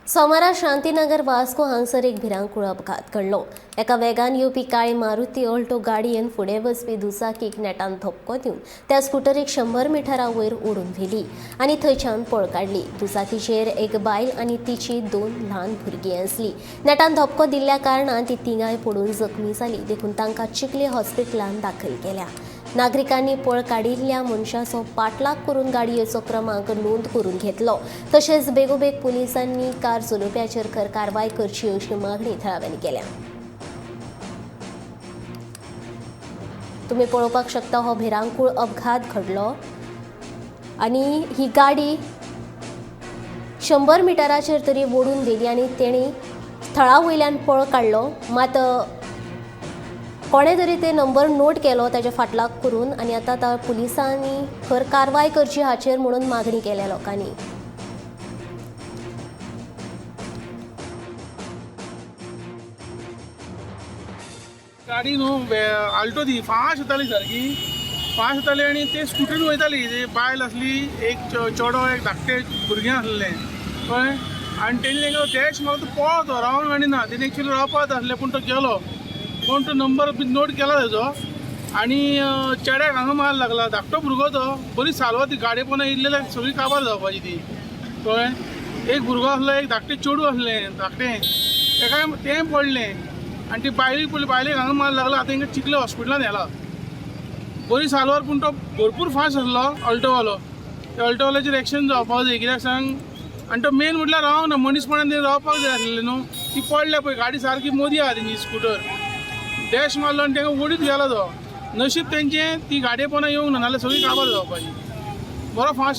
सोमारा शांतीनगर वास्को हांगसर एक भिरांकूळ अपघात घडलो. एका वेगान येवपी काळी मारुती ऑल्टो गाडयेन फुडें वचपी दुचाकीक नेटान धपको दिवन त्या स्कुटरीक 100 मिटरा वयर ओडून व्हेली आनी थंयच्यान पळ काडली. दुचाकीचेर एक बायल आनी तिची 2 ल्हान भुरगीं आसली. नेटान धपको दिल्ल्या कारणान ती तिगांय पडून जखमी जाली, देखून तांकां चिखली हॉस्पिटलान दाखल केल्या. नागरिकांनी पळ काडिल्ल्या मनशाचो पाठलाग करून गाडयेचो क्रमांक नोंद करून घेतलो. तशेंच बेगोबेग पुलिसांनी कार चलोवप्याचेर खर कारवाय करची अशी मागणी थळाव्यांनी केल्या. तुमी पळोवपाक शकता हो भिरांकूळ अपघात घडलो आनी ही गाडी 100 मिटराचेर तरी ओडून गेली आनी तेणी थळा वयल्यान पळ काडलो. मात कोणे तरी ते नंबर नोट केलो ताच्या फाटलाग करून आनी आतां पुलिसांनी खर कारवाय करची हाचेर म्हणून मागणी केल्या लोकांनी. गाडी न्हू आल्टो ती फास्ट येताली, सारकी फास्ट येताली आनी ते स्कुटरीन वयताली. ते बायल आसली, एक चेडो, एक धाकटें भुरगें आसलें, कळ्ळें. आनी तेणी तेंका डॅश मारलो, तो पळ्ळो, तो रावंक आनी ना. तेणी एक्चुली रावपाक आसलें पूण तो गेलो. कोण तो नंबर बी नोट केला तेजो. आनी चेड्याक हांगा मार लागला, धाकटो भुरगो तो. बरी सालवा ती गाडये पोंदा इल्ले जाल्यार सगळी काबार जावपाची ती, कळ्ळें. एक भुरगो आसलो, एक धाकटें चेडूं आसलें धाकटें, तेका तें पडलें. आनी ती बायलेक पडली, बायलेक हांगा मार लागला. आतां तेंका चिखले हॉस्पिटलान व्हेला. बरी सालवार पूण तो भरपूर फास्ट आसलो अल्टोवालो. त्या अल्टोवाल्याचेर एक्शन जावपाक जाय, कित्याक सांग. आनी तो मेन म्हटल्यार रावना, मनीसपणान तेणें रावपाक जाय आसलें न्हू. ती पडल्या पळय गाडी सारकी मदीं आहा तेंची, स्कुटर डॅश मारलो आनी तेका ओडीत गेलो तो. नशीब तेंचें ती गाडये पोंदा येवंक ना, नाल्यार सगळी काबार जावपाची. बरो फास्ट.